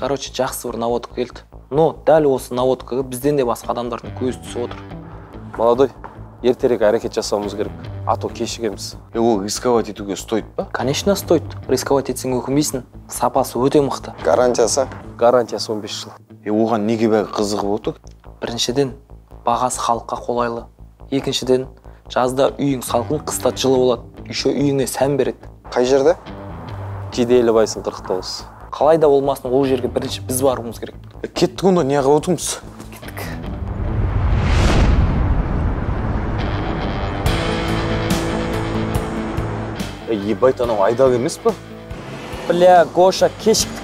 Короче, жақсы бір наводка келді. Но дәл осы наводкаға бізден де басқа адамдардың көзі түсіп отыр. Молодой, ертерек әрекет жасауымыз керек, а то кешігеміз. Ол рисковать етуге стоит па? Конечно, стоит. Рисковать етсең өкінбейсің. Сапасы өте мықты. Гарантиясы? Гарантиясы 15 жыл. Оған неге бәрі қызығып отыр? Біріншіден, бағасы халыққа қолайлы. Екіншіден, жазда үйің салқын, қыста жылы болады. Еще үйіңе сән береді. Қай жерде? Жиделі Байсын 49. Қалай да болмасын, ол жерге бірінші біз баруымыз керек. Кеттік онда, не қылып отырмыз? Кеттік. Ебать, анау Айдар емес па? Бля, Гоша, кешіктік.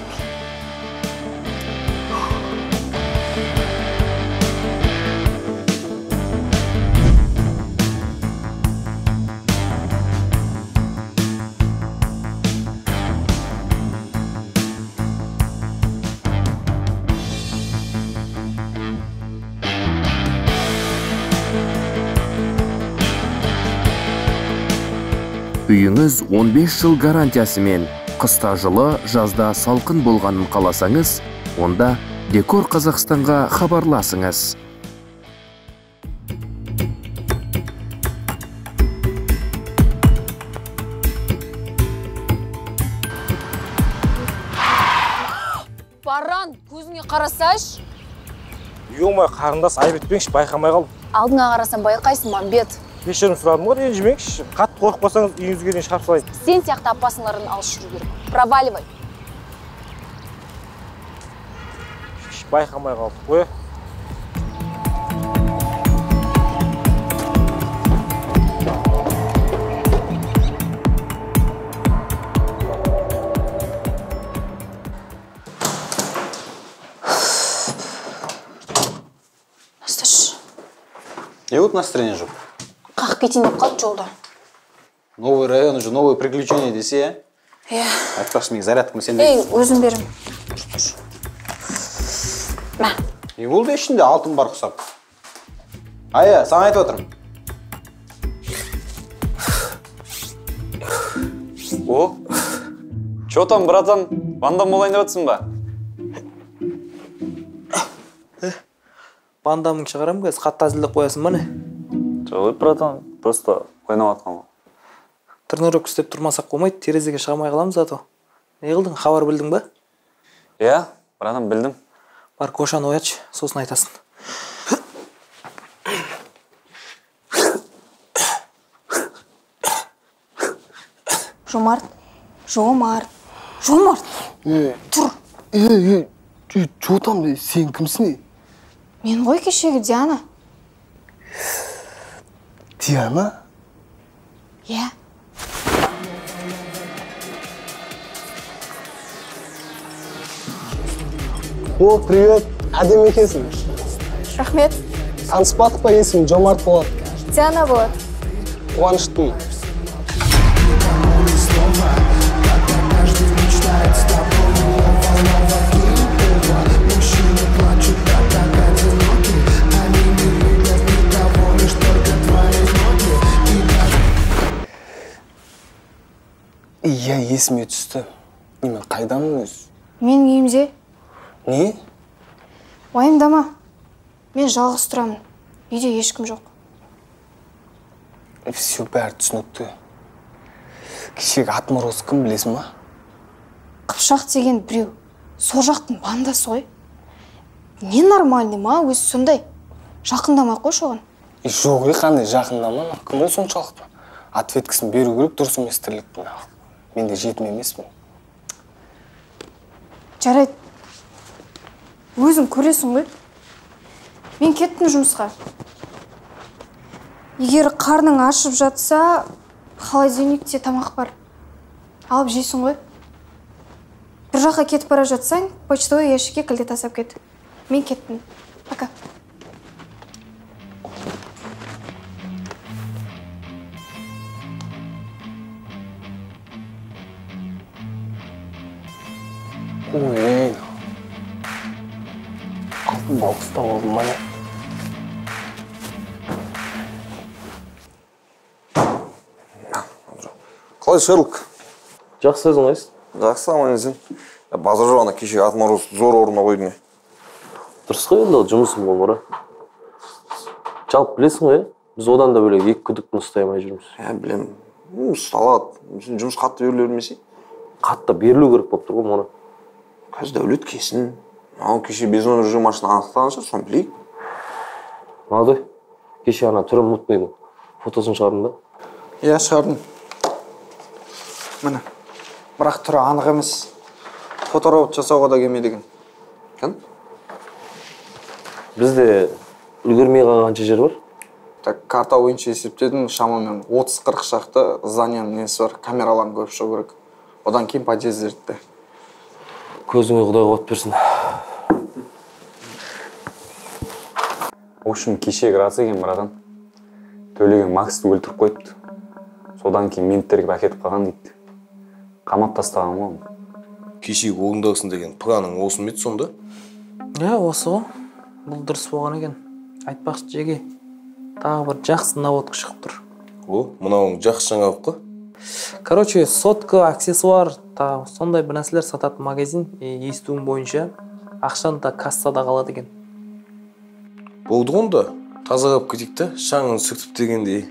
Үйіңіз 15 жыл гарантиясымен қыста жылы, жазда салқын болғанын қаласаңыз, онда Декор Қазақстанға хабарласыңыз. Баран, көзіңе қарасайшы. Ё-моё, қарындас, айып етпеңші, байқамай қалдым. Алдыңа қарасам байқайсың, Мамбет. Кешірім сұрадым ғой, ренжімеңізші. Қатты қорқып қалсаңыз, үйіңізге дейін шығарып салайын. Сен сияқты опасныйлардан алыс жүру керек. Проваливай. Байқамай қалдық қой. Насташ. Не вот настроение жоқ? Қағып кетейін деп қалды жолда. Новый район уже, новые приключения десе, иә? Айтпақшы, мен зарядкамды сен де. Ей, өзім берем. Мә. Не болды, ішінде алтын бар құсап? Ая, саған айтып отырмын. О, чё там, братан? Бандам болайын деп жатсың ба? Бандамың шығарам қазір, қатты әзілдеп қоясың ба не? Жоқ, братан, просто ойнап жатқан ғой. Тренировка істеп тұрмасақ болмайды, терезеге шыға алмай қаламыз зато. Не қылдың, хабар білдің ба? Иә, братан, білдім. Бар, Гошаны оятшы, сосын айтасың. Жомарт, Жомарт, Жомарт. Тұр. Чё там, сен кімсің? Мен ғой кешегі Диана. Диана? Иә. О, привет, әдемі екенсің. Рахмет. Таныспадық па, есімім Жомарт болады. Диана болады. Қуаныштымын. Иә, есіме түсті. Мен қайдамын өзі? Мен үйімде. Не? Уайымдама. Мен жалғыз тұрамын. Үйде ешкім жоқ. Все, бәрі түсінікті. Кешегі отмороз кім білесің ба? Қыпшақ деген біреу. Сол жақтың бандасы ғой. Не нормальный ма, өзі сондай. Жақындамай қойшы оған. Жоқ, қандай жақындама. Кім ол соншалықты? Ответкісін беру керек, дұрыс емес тірліктің. Мен де жетім емеспін. Жарайды. Өзің көресің ғой. Мен кеттім жұмысқа. Егер қарның ашып жатса, холодильникте тамақ бар. Алып жейсің ғой. Бір жаққа кетіп бара жатсаң, почтовый ящикке кілт тастап кет. Мен кеттім. Пока. Ой, алтын балық ұстап алдым ма не? Қалай, Шерлок? Жақсы, өзің қайсың? Жақсы, аман есен. Базар жоқ, ана кешегі отмороз зор орнына қойдың. Дұрыс қой енді, ол жұмысым ғой, Мұра. Жалпы білесің ғой, біз одан да бөлек екі күдіктіні ұстай алмай жүрміз. Ә, білемін. Ұсталады. Сен жұмыс қатты беріле бермесе? Қатты берілу керек болып тұр ғой, Мұра. Қазір Дәулет келсін. Мынау кеше без номер жүрген машина анықтаған шығар, соны білейік. Молодой, кеше ана түрі мутныйдың фотосын шығардың ба? Иә, шығардым. Міне. Бірақ түрі анық емес. Фоторобот жасауға да келмейді екен. Кім? Бізде үлгермей қалған қанша жер бар? Так, карта бойынша есептедім, шамамен 30-40 шақты зданияның несі бар, камераларын көріп шығу керек. Одан кейін подъездерді. Көзіңе Құдай қуат берсін. В общем, кешегі рас екен, братан. Төлеген Максты өлтіріп қойыпты. Содан кейін менттер келіп әкетіп қалған дейді. Қамап тастаған ғой. Кешегі орындалсын деген планың осы ма еді сонда? Иә, осы ғой. Бұл дұрыс болған екен. Айтпақшы, жеге, тағы бір жақсы наводка шығып тұр. О, мынауың жақсы жаңалық қой. Короче, сотка, аксессуар, тағы сондай бір нәрселер сататын магазин, естуім бойынша ақшаны да кассада қалады екен. Болды ғой онда, тазалап кетейік та, шаңын сүртіп дегендей.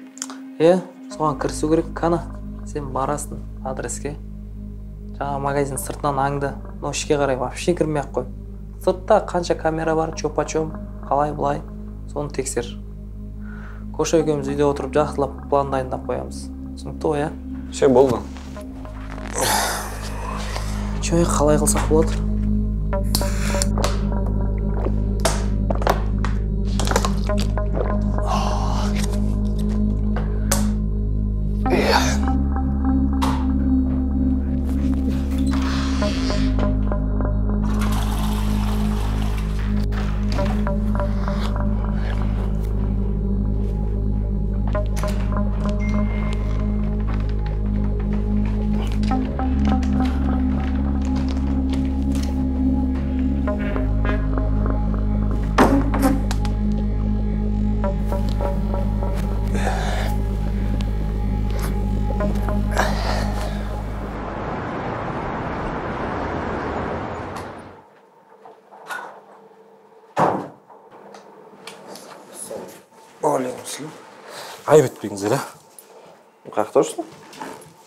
Иә, соған кірісу керек. Қана, сен барасың адреске. Жаңа магазин сыртынан аңды, но ішке қарай вообще кірмей-ақ қой. Сыртта қанша камера бар, чё почём, қалай былай, соны тексер. Коша екеуміз үйде отырып жақсылап план дайындап қоямыз. Түсінікті ғой, иә? Все, болды. Чё, қалай қылсақ болады? Айып етпеңіздер, ә? Қаяқта жүрсің?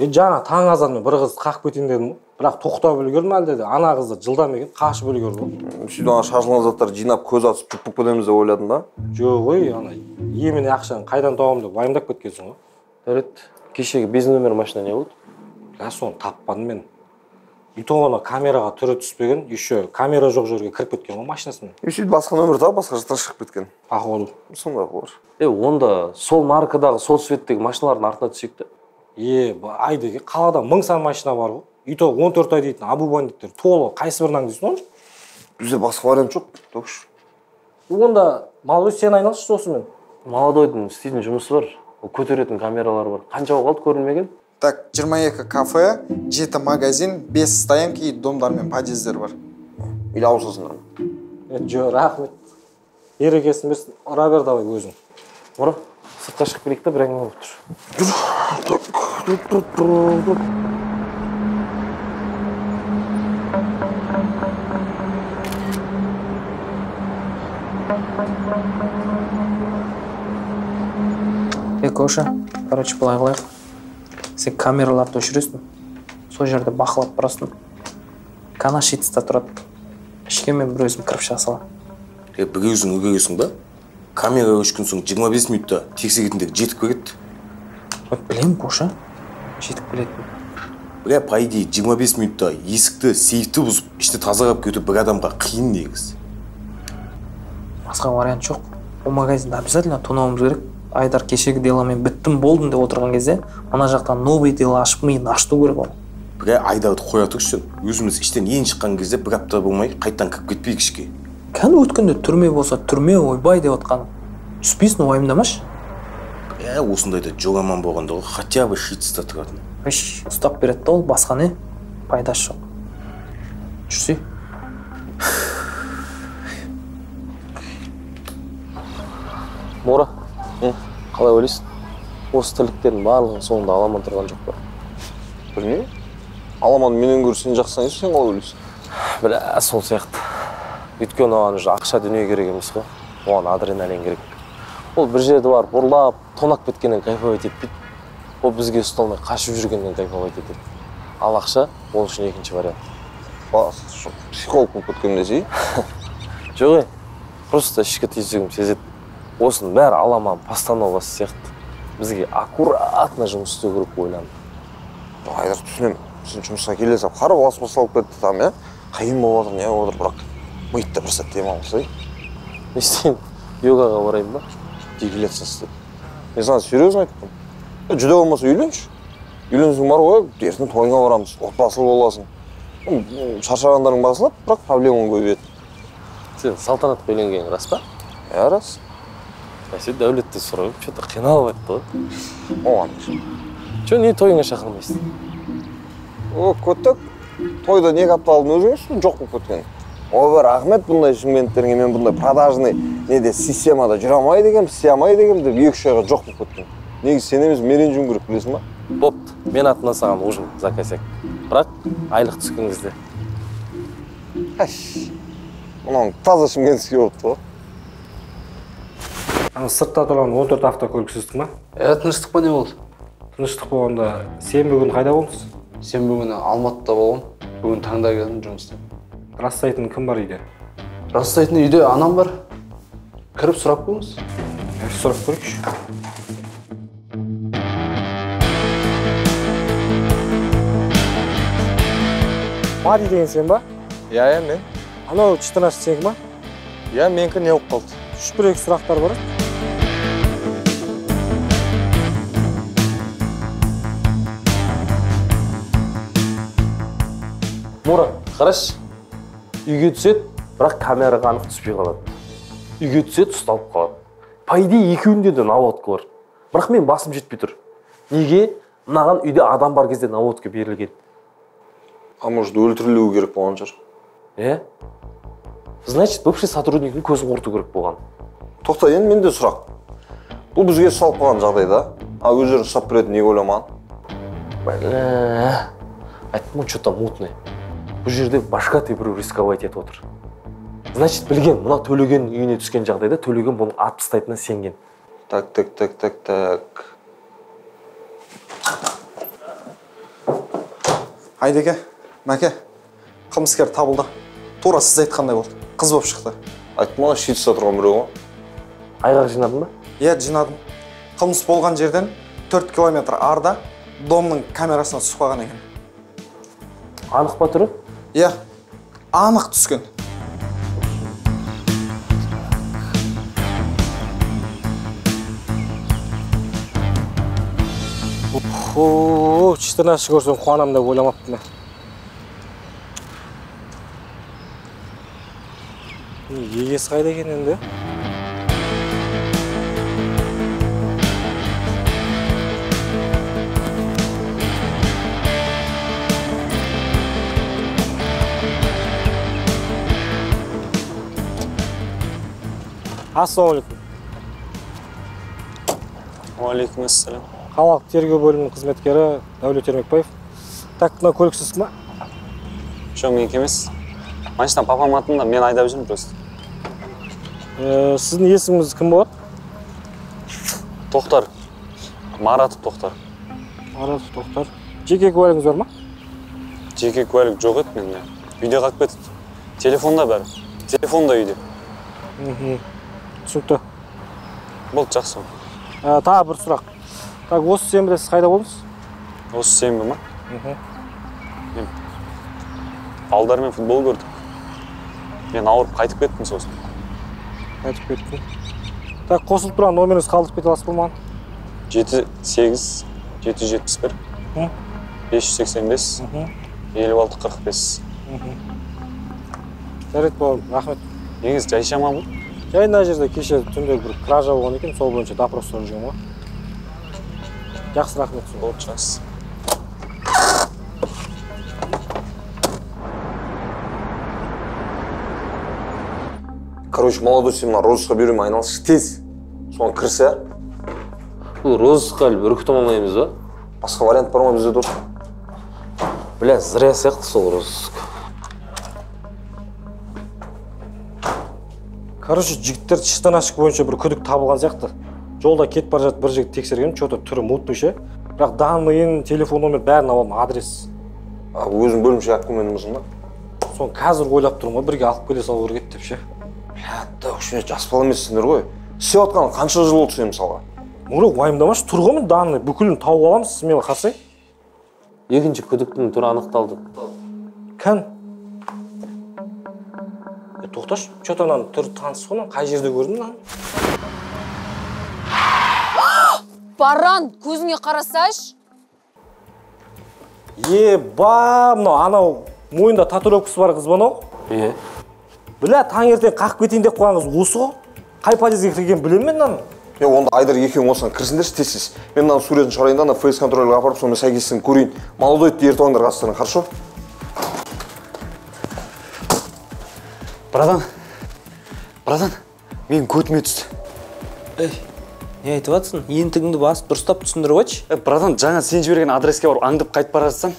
Жаңа таң азанмен бір қызды қағып кетейін дедім ғой. Бірақ тоқтап үлгердім әлде де. Ана қызды жылдам екен, қашып үлгерді ғой. Сөйтіп ана шашылған заттарды жинап, көз атысып жұп болып кетеміз деп ойладым ба? Жоқ ой, ана еміне ақшаны қайдан табамын деп уайымдап кеткенсің ғой. Дәулет, кешегі без номер машина не болды? Ә, соны таппадым мен. И то ана камераға түрі түспеген, еще камера жоқ жерге кіріп кеткен ғой машинасымен. И сөйтіп басқа нөмір тауып, басқа жақтан шығып кеткен. Походу. Сондай болар. Онда сол маркадағы, сол цветтегі машиналардың артына түсейік те. Айдеке, қалада 1000 сан машина бар ғой. И то 14 ай дейтін абу бандиттер толы, қайсы бірін аңдайсың оны? Бізде басқа вариант жоқ, токш. Онда молодой сен айналысшы осымен. Молодойдың істейтін жұмысы бар, көтеретін камералары бар. Қанша қалды көрінмеген? Так, 22 кафе, 7 магазин, 5 стоянки и домдар мен подъездер бар. Или ауысасыңдар ма? Жоқ, рахмет. Ерекесін берсін, ұра бер давай өзің. Мұра, сыртқа шығып келейік та, бір әңгіме болып тұр. Коша, короче, былай қылайық. Сен камераларды өшіресің, сол жерде бақылап тұрасың. Кана шитста тұрады. Ішке мен бір өзім кіріп шыға саламын. Бір өзің өгересің ба? Камера өшкен соң 25 минутта тексеретіндер жетіп келеді. Білемін, Коша, жетіп келетін. Бля, по идее, 25 минутта есікті, сейфті бұзып, ішті тазалап кету бір адамға қиын негізі. Басқа вариант жоқ. Ол магазинді обязательно тонауымыз керек. Айдар кешегі деламен біттім болдым деп отырған кезде, мына жақтан новый дела ашып миын ашту керек оны. Бля, Айдарды қоя тұршы. Өзіміз іштен ең шыққан кезде бір апта болмай қайтадан кіріп кетпейік ішке. Кәні өткенде түрме болса түрме, ойбай деп отқаным. Түспейсің, уайымдамашы. Бля, осындайда жоламан болғанда ғой, хотя бы шитста тұратын. Үш, ұстап береді ол, басқа не? Пайдасы жоқ. Жүрсе. Мора, қалай ойлайсың? Осы тірліктердің барлығының соңында аламан тұрған жоқ па? Білмеймін. Аламан менен гөрі сен жақсы танисың, сен қалай ойлайсың? Бля, сол сияқты. Өйткені оған уже ақша дүние керек емес қой. Оған адреналин керек. Ол бір жерді барып ұрлап, тонап кеткеннен кайфовать етпейді. Ол бізге ұсталмай қашып жүргеннен кайфовать етеді. Ал ақша ол үшін екінші вариант. Психолог болып кеткен десей? Жоқ, просто ішкі түйсігім сезеді. Осының бәрі аламан постановасы сияқты. Бізге аккуратно жұмыс істеу керек ойланып. Айдар, түсінемін. Сен жұмысқа келе сап, қара басып салып кетті там, иә? Қиын болып жатыр, не болып жатыр, бірақ миды бір сәт демалсай. Не істеймін? Йогаға барайын ба? Депиляция істеп. Мен саған серьезно айттым. Жүде болмаса үйленші. Үйленсең бар ғой, ертең тойыңа барамыз, отбасылы боласың. Шаршағандарың басылады, бірақ проблемаң көбейеді. Сен Салтанатқа үйленгенің рас па? Иә, рас. Әсе Дәулетті сұрап, что-то қиналып айтты ғой. Оған. Че, не тойыңа шақырмайсың? О, көттік. Тойда не апта алдым өзіңіз, жоқ болып кеткен. Ой, рахмет бұндай шымкенттерге, мен бұндай продажный неде системада жүре алмайды екенмін, істей алмайды екенмін деп 2-3 айға жоқ болып кеткен. Негізі сен емес, мен ренжуім керек, білесің ба? Бопты, мен атынан саған ужин заказ ек. Бірақ айлық түскен кезде. Мынау таза шымкентский болыпты ғой. Ана сыртта тұрған 14 автокөлік сіздікі ма? Тыныштық па, не болды? Тыныштық болғанда сенбі күні қайда болдыңыз? Сенбі күні Алматыда болғам. Бүгін таңда келдім жұмыстан. Растайтын кім бар үйде? Растайтын үйде анам бар. Кіріп сұрап көріңіз. Сұрап көрейікші. Мади деген сен ба? Иә, мен. Анау 14 сенікі ма? Иә, менікі не болып қалды? 3-1 сұрақтар бар. Мурат, қарашы. Үйге түседі, бірақ камераға анық түспей қалады. Үйге түседі, ұсталып қалады. По идее, екеуінде де наводка бар. Бірақ мен басым жетпей тұр. Неге мынаған үйде адам бар кезде наводка берілген? А может, өлтірілуі керек болған шығар? Е? Значит, бывший сотрудниктің көзін құрту керек болған. Тоқта, енді менде сұрақ. Бұл бізге ұсталып қалған жағдайда, а өздерін ұстап беретін неге ойламаған? Бля, айттым ғой, что-то мутный. Бұл жерде башка ты біреу рисковать етіп отыр. Значит, білген, мына Төлегеннің үйіне түскен жағдайда Төлеген бұның атып тастайтынына сенген. Так, так, так, так, так. Айдеке, Мәке, қылмыскер табылды. Тура сіз айтқандай болды. Қыз болып шықты. Айттым ғой, Швецияда тұрған біреу ғой. Айғақ жинадың ба? Иә, жинадым. Қылмыс болған жерден 4 километр арда домның камерасына түсіп қалған екен. Анық па түрі? Иә, анық түскен. О, 14 көрсем қуанам деп ойламаппын мен. Егесі қайда екен енді? Ассалаумағалейкум. Уағалейкум ассалам. Қалалық тергеу бөлімінің қызметкері Дәулет Ермекбаев. Так, мына көлік сіздікі ма? Жоқ, менікі емес. Машина папам атында, мен айдап жүрмін просто. Сіздің есіміңіз кім болады? Тоқтар. Маратов Тоқтар. Маратов Тоқтар. Жеке куәлігіңіз бар ма? Жеке куәлік жоқ еді менде. Үйде қалып кетіпті. Телефонда бәрі. Телефонда үйде. Түсінікті. Болды, жақсы. Тағы бір сұрақ. Так, осы сенбіде сіз қайда болдыңыз? Осы сенбі ма? Мен балдармен футбол көрдік. Мен ауырып қайтып кеттім сосын. Қайтып кеттім. Так, қосылып тұрған номеріңізді қалдырып кете аласыз ба маған? 7 8 771 585 56 45. Жарайды, бауырым, рахмет. Негізі жайша ма бұл? Жай мына жерде кеше түнде бір кража болған екен, сол бойынша допрос сұрап жүрген ғой. Жақсы, рахмет. Болды, жақсы. Короче, молодой, сен мына розысқа берумен айналысшы тез. Соған кірсе. Бұл розысқа әлі үркіте алмаймыз ба? Басқа вариант бар ма бізде, дос? Бля, зря сияқты сол розыск. Короче, жігіттер чистанашық бойынша бір күдік табылған сияқты. Жолда кетіп бара жатып бір жігіт тексерген, че-то түрі мутный ше. Бірақ данныйын, телефон номер бәрін алып алдым, адрес. А өзің бөлімше алып келмедің ба? Соны қазір ойлап тұрмын ғой, бірге алып келе салу керек еді деп ше. Бля, вообще жас бала емессіңдер ғой. Істеп жатқан қанша жыл болды сен мысалға? Мұрық, уайымдамашы, тұр ғой мен данный, бүкілін тауып аламыз, смело қарсай. Екінші күдіктінің түрі анықталды. Кән? Тоқташы, че-то ананың түрі таныс ғой, қай жерде көрдім мынаны? Баран, көзіңе қарасайшы. Еба, мынау анау мойнында татуировкасы бар қыз ба анау? Е. Бля, таңертең қағып кетейін деп қойған қыз осы ғой. Қай подъездге кіргенін білемін мен мынаны. Е, онда Айдар екеуің осыған кірсіңдерші тез-тез. Мен мынаның суретін шығарайын да, ана фейс контрольға апарып, сонымен сәйкестігін көрейін. Молодойды ертіп алыңдар қастарыңа, хорошо? Братан, братан, менің көтіме түсті. Ей, не айтып жатсың? Ентігіңді басып дұрыстап түсіндіріп айтшы. Братан, жаңа сен жіберген адреске барып аңдып қайтып бара жатсам,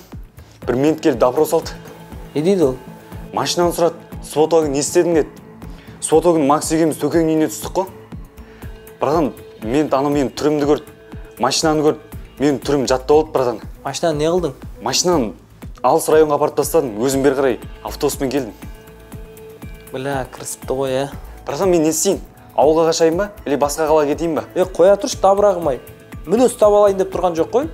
бір мент келіп допрос алды. Не дейді ол? Машинаны сұрады, суббота күні не істедің деді. Суббота күні Макс екеуміз Төкеңнің үйіне түстік қой. Братан, мент анау менің түрімді көрді, машинаны көрді, менің түрім жаттап алды, братан. Машинаны не қылдың? Машинаны алыс районға апарып тастадым, өзім бері қарай автобуспен келдім. Бля, кірісіпті ғой, ә? Братан, мен не істейін? Ауылға қашайын ба, или басқа қалаға кетейін ба? Е, қоя тұршы, дабыра қылмай. Міне ұстап алайын деп тұрған жоқ қой.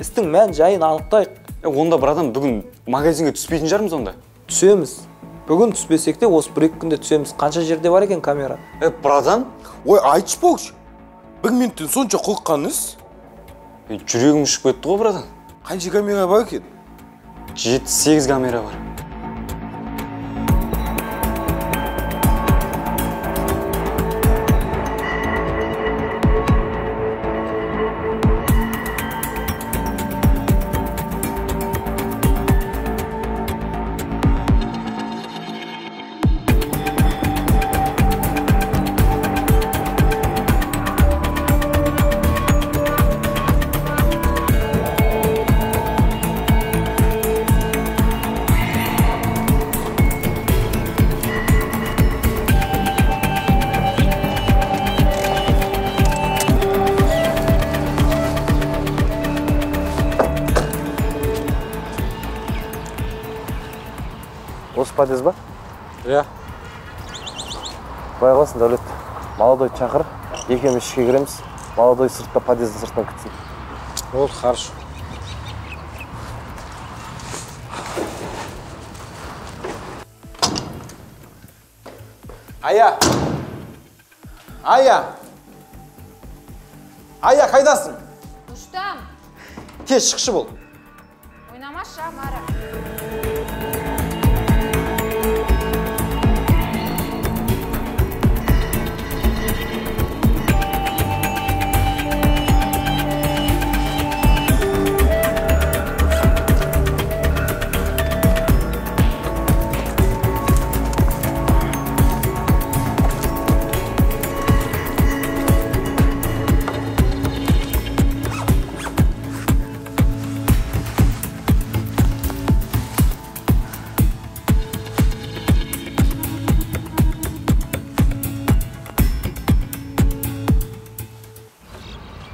Істің мән жайын анықтайық. Е, онда, братан, бүгін магазинге түспейтін шығармыз онда? Түсеміз. Бүгін түспесек те, осы бір-екі күнде түсеміз. Қанша жерде бар екен камера? Е, братан. Ой, айтшы болшы. Бір минуттен сонша қорыққаныңыз? Жүрегім ұшып кетті ғой, братан. Қанша камера бар екен? 7-8 камера бар. Осы подъезд ба? Иә. Былай қыласың, Дәулет. Молодой шақыр, екеуміз ішке кіреміз. Молодой сыртта, подъездің сыртынан күтсін. Болды, хорошо. Ая! Ая! Ая, қайдасың? Ұштам. Тез шықшы бол. Ойнамашы, Мара.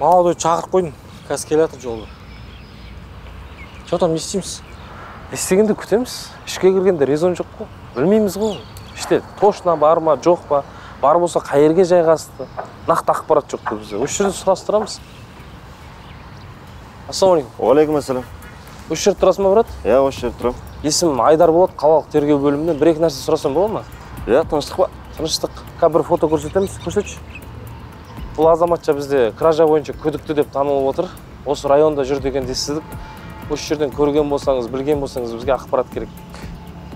Молодой шақырып қойдым, қазір келе жатыр жолда. Че там, не істейміз? Не істегенде күтеміз. Ішке кіргенде резон жоқ қой. Білмейміз ғой. Іште точно бар ма, жоқ па? Бар болса қай жерге жайғасты? Нақты ақпарат жоқ қой бізде. Осы жерде сұрастырамыз. Ассалаумағалейкум. Уағалейкум ассалам. Осы жерде тұрасың ба, брат? Иә, осы жерде тұрамын. Есімім Айдар болады, қалалық тергеу бөлімінен. Бір-екі нәрсе сұрасам бола ма? Иә, тыныштық па? Тыныштық. Қазір бір фото көрсетеміз, көрсетші. Бұл азаматша бізде кража бойынша күдікті деп танылып отыр. Осы районда жүр дегенді естідік. Осы жерден көрген болсаңыз, білген болсаңыз, бізге ақпарат керек.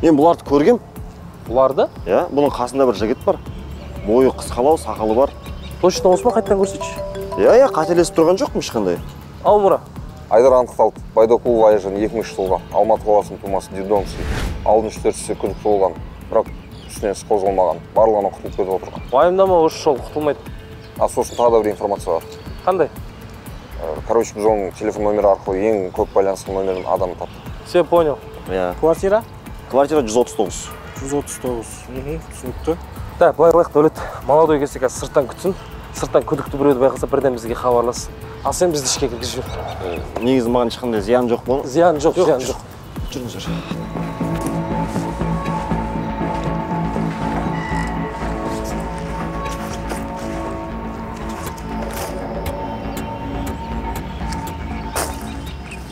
Мен бұларды көргем. Бұларды? Иә, бұның қасында бір жігіт бар. Бойы қысқалау, сақалы бар. Точно осы ма? Қайтадан көрсетші. Иә, иә, қателесіп тұрған жоқпын ешқандай. Ау, Мұра. Айдар анықталды. Байдокулова Аяжан 2003 жылғы Алматы қаласының тумасы, детдомский. Алдын 3-4 күдікті болған, бірақ үстінен іс қозғалмаған. Барлығынан құтылып кетіп отырған. Уайымдама, осы жолы құтылмайды. А сосын тағы да бір информация бар. Қандай? Короче, біз оның телефон номері арқылы ең көп байланысқан номерін адамды таптық. Все, понял. Иә. Квартира? Квартира 139. 139. Түсінікті. Так, былай қылайық, Дәулет. Молодой келсе қазір сырттан күтсін. Сырттан күдікті біреуді байқаса, бірден бізге хабарлассын. Ал сен бізді ішке кіргізіп жібер. Негізі маған ешқандай зиян жоқ па? Зиян жоқ, зиян жоқ. Жүріңіздер.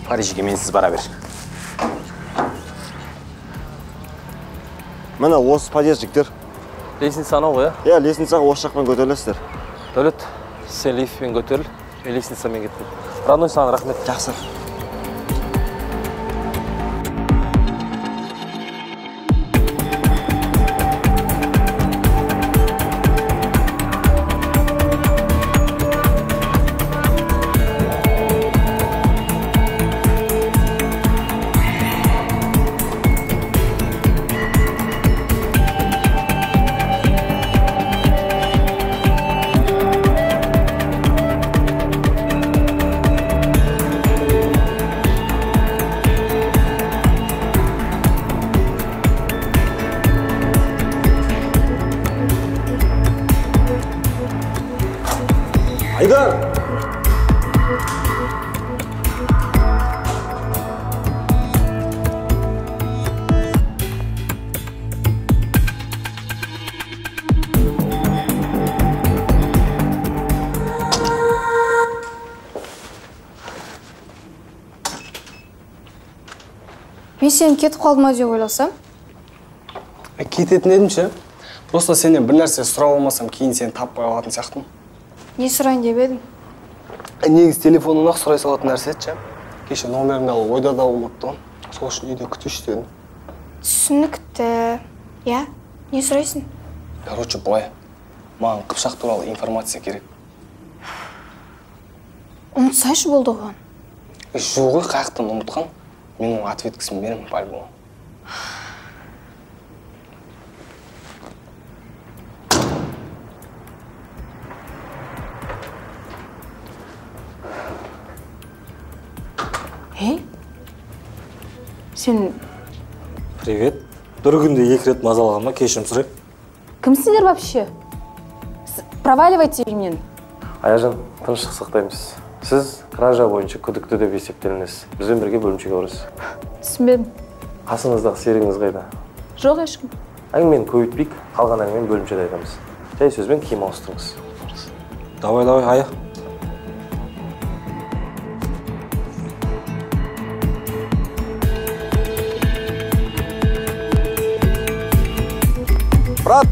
Парижге менсіз бара бер. Міне осы подъезд, жігіттер. Лестница анау ғой, иә? Иә, лестницаға осы жақпен көтерілесіздер. Дәулет, сен лифтпен көтеріл, мен лестницамен кеттім. Родной, саған рахмет. Жақсы. Айдар! Мен сен кетіп қалдым ма деп ойласам? Кететін едім ше. Просто сенен бір нәрсе сұрап алмасам, кейін сені таппай қалатын сияқтымын. Не сұрайын деп едің? Негізі телефоннан ақ сұрай салатын нәрсе еді ше. Кеше номерімді алып ойда да болмапты ғой. Сол үшін үйде күтуші дедім. Түсінікті. Иә, не сұрайсың? Короче, былай. Маған Қыпшақ туралы информация керек. Ұмытсайшы болды оған. Жоқ, қаяқтан ұмытқан. Мен оның ответкісін беремін по-любому. Эй, сен... Привет. Бір күнде екі рет мазалағаныма кешірім сұраймын. Кімсіңдер вообще? Проваливайте үйімнен. Аяжан, тыныштық сақтаймыз. Сіз кража бойынша күдікті деп есептелінесіз. Бізбен бірге бөлімшеге барасыз. Түсінбедім. Қасыңыздағы серігіңіз қайда? Жоқ, ешкім. Әңгімені көбейтпейік, қалған әңгімені бөлімшеде айтамыз. Жай сөзбен киім ауыстырыңыз. Давай, давай, ая. Брат!